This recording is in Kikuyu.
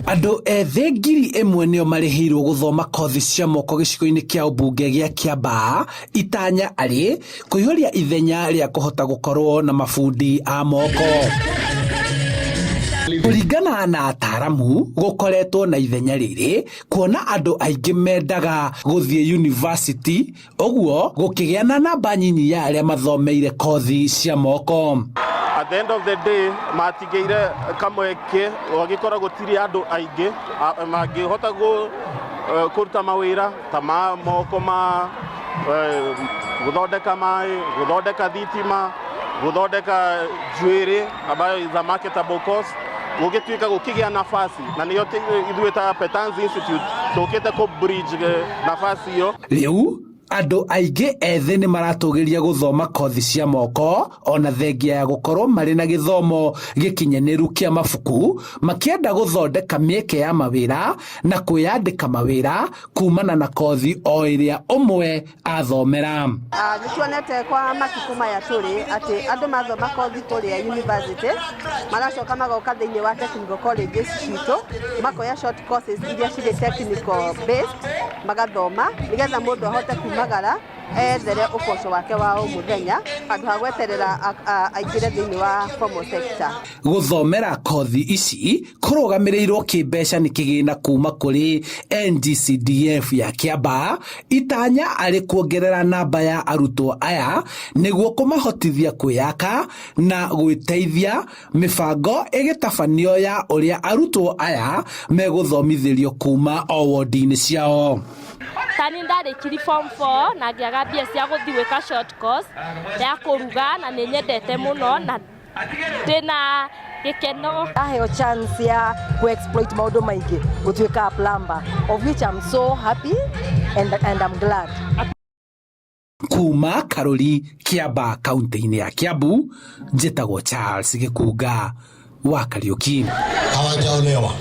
Andũ ethĩ 1,000 nĩo marĩhĩirwo gũthoma kothi cia moko gĩcigo-inĩ kĩa ũmbunge gĩa Kiambaa, itanya arĩ kũihũria ithenya rĩa kũhota gũkorwo na mabundi a moko. Kũringana na ataramu, gũkoretwo na ithenya rĩrĩ kuona andũ aingĩ mendaga gũthiĩ yunivasĩtĩ, ũguo gũkĩgĩa na namba nyinyi ya arĩa mathomeire kothi cia moko. At the end of the day matigĩire kamweke gũgĩkorwo gũtirĩ andũ aingĩ mangĩhota kũruta mawĩra ta ma moko, ma gũthondeka maĩ, gũthondeka thitima, gũthondeka njuĩrĩ ambayo is a marketable course. Gũgĩtuĩka gũkĩgĩa nafasi na nĩyo ithuĩ ta Petans Institute tũkĩte kũ bridge nafasi ĩyo. Rĩu andũ aingĩ ethĩ nĩ maratũgĩria gũthoma kothi cia moko ona thengia ya gũkorwo marĩ na gĩthomo gĩkinyanĩru kĩa mabuku, makĩenda gũthondeka mĩeke ya mawĩra na kwĩyandĩka mawĩra kumana na kothi o ĩrĩa ũmwe athomera. Nĩ tuonete kwa matukũ maya tũrĩ atĩ andũ mathoma kothi kũrĩa university maracoka magoka thĩinĩ wa technical colleges citũ, makoya short courses iria cirĩ technical based, magathoma nĩgetha mũndũ ahote kumagara ethere ũboco wake wa o mũthenya handũ ha gweterera aingĩre thĩinĩ wa formal sector. Gũthomera kothi ici kũrũgamĩrĩirwo kĩmbeca nĩ kĩgĩna kuma kũrĩ NGCDF ya Kiambaa, itanya arĩ kuongerera namba ya arutwo aya nĩguo kũmahotithia kwĩyaka na gwĩteithia, mĩbango ĩgĩtabanio ya ũrĩa arutwo aya megũthomithĩrio kuma o wondi-inĩ ciao. Tani ndarĩkiri form 4 na ngĩaga mbia cia gũthiĩ gwĩka short course ya kũruga, na nĩ nyendete mũno na ndĩna gĩkeno. Aheo chance ya ku-exploit maũndũ maingĩ, gũtuĩka plumber, of which I'm so happy and I'm glad. Kuma Karuri, Kiambaa, kaunti-inĩ ya Kiambu, njĩtagwo Charles Gĩkunga wa Kariuki. Hawajaolewa.